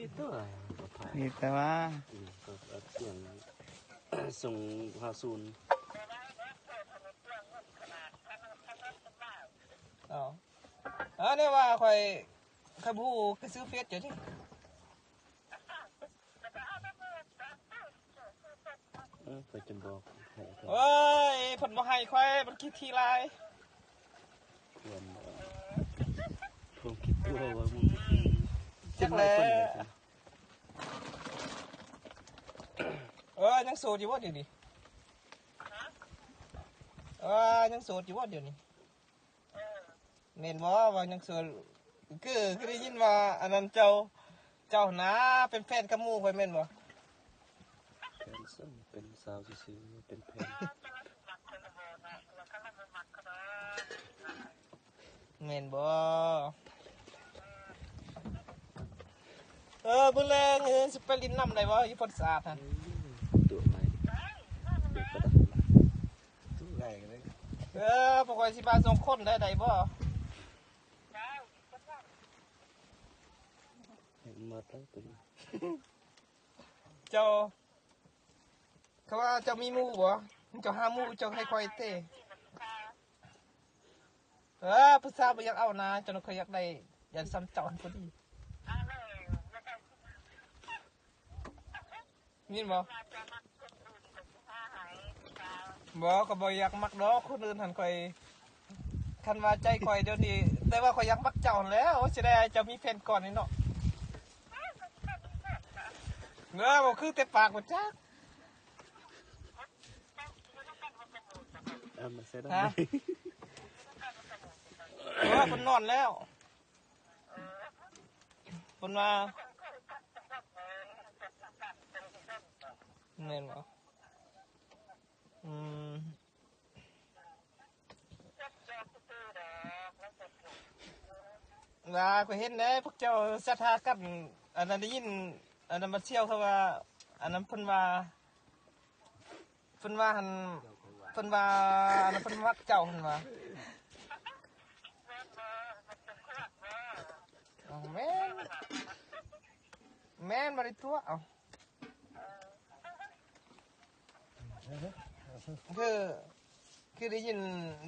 ນີ້ແຕ່ວ່າ ອືມ ກໍເອົາສຽງສົ່ງຫາສູນ. ເອົາ ເອີ ແນວວ່າຂ້ອຍ ຂ້ອຍບໍ່ຮູ້ ຄືຊື່ເຟສເຈົ້າຕິ. ເອີ ຂ້ອຍຈະບອກໃຫ້. ໂອ້ຍ ເພິ່ນບໍ່ໃຫ້ຂ້ອຍ ມັນຂີ້ຖີ່ຫຼາຍ. ຄວາມ ຄວາມຄິດຕົວວ່າມັນ ຈັກແຫຼະ. ເອີ ຍັງໂສດຢູ່ບໍ່ດຽວນີ້? ເອີ ຍັງໂສດຢູ່ບໍ່ດຽວນີ້? ແມ່ນບໍ່ວ່າຍັງໂສດ? ຄື ຄືໄດ້ຍິນວ່າອັນນັ້ນເຈົ້າ ເຈົ້າຫັ້ນນາເປັນແຟນກັບໝູ່ຂ້ອຍແມ່ນບໍ່? ແຟນຊັ້ນ ເປັນສາວຊື່ໆ ເປັນແຟນ ແມ່ນບໍ່? ເອີ ມື້ແລງ ເອີ ຊິໄປຫຼິ້ນນ້ຳໄດ້ບໍ່ ຢູ່ພົນສະອາດຫັ້ນ? ອືມ ໂຕໃໝ່ ໂຕກະດານ ໂຕໃຫຍ່ເລີຍ. ເອີ ພວກຂ້ອຍຊິມາສອງຄົນໄດ້ ໄດ້ບໍ່? ເຮັດໝົດແລ້ວໂຕນີ້. ເຈົ້າ ເຂົາວ່າເຈົ້າມີໝູ່ບໍ່? ເຈົ້າຫາໝູ່ ເຈົ້າໃຫ້ຂ້ອຍເຕະ. ເອີ ຜູ້ສາວບໍ່ຢາກເອົານາ ເຈົ້ານະ ຂ້ອຍຢາກໄດ້ ຢ້ານສ່ຳເຈົ້າຫັ້ນພໍດີ. ຍິນບໍ່? ບໍ່ ຂ້ອຍບໍ່ຢາກມັກດອກຄົນອື່ນຫັ້ນ ຂ້ອຍ ຄັນວ່າໃຈຂ້ອຍດຽວນີ້ ແຕ່ວ່າຂ້ອຍຢາກມັກເຈົ້າຫັ້ນແຫຼະ. ໂອ້ ເສຍດາຍເຈົ້າມີແຟນກ່ອນນີ້ເນາະ. ເອີ ບໍ່ຄືແຕ່ປາກບໍ່ຈັກ. ເອົາມາໃສ່ດອກ ຮະ? ເອີ ເພິ່ນນອນແລ້ວ ເພິ່ນວ່າ ແມ່ນບໍ່? ອືມ ວ່າຂ້ອຍເຫັນເດ້ ພວກເຈົ້າສັດຫາກັນ ອັນນັ້ນ ໄດ້ຍິນ ອັນນັ້ນ ບັດສ່ຽວເຂົາວ່າ ອັນນັ້ນ ເພິ່ນວ່າ ເພິ່ນວ່າຫັ້ນ ເພິ່ນວ່າ ອັນນັ້ນ ເພິ່ນມັກເຈົ້າຫັ້ນວ່າ. ເອົ້າ ແມ່ນ ແມ່ນ ບໍ່ໄດ້ຕົວະ. ເອົ້າ ຄື ຄືໄດ້ຍິນ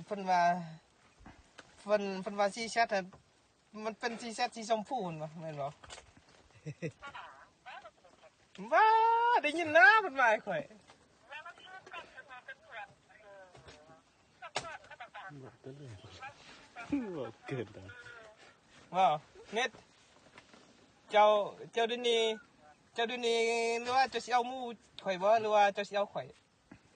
ເພິ່ນວ່າ ເພິ່ນ ເພິ່ນວ່າຊີແຊັດຫັ້ນ ມັນເປັນຊີແຊັດສີຊົມພູຫັ້ນບໍ່ ແມ່ນບໍ່? ຫວາ ໄດ້ຍິນນະ ເພິ່ນວ່າໃຫ້ຂ້ອຍ. ເວົ້າໄປເລື້ອຍ ເວົ້າເກີນໄປ. ເວົ້າ ເນັດ ເຈົ້າ ເຈົ້າດຽວນີ້ ເຈົ້າດຽວນີ້ ຫຼືວ່າເຈົ້າຊິເອົາໝູ່ຂ້ອຍບໍ່ ຫຼືວ່າເຈົ້າຊິເອົາຂ້ອຍ?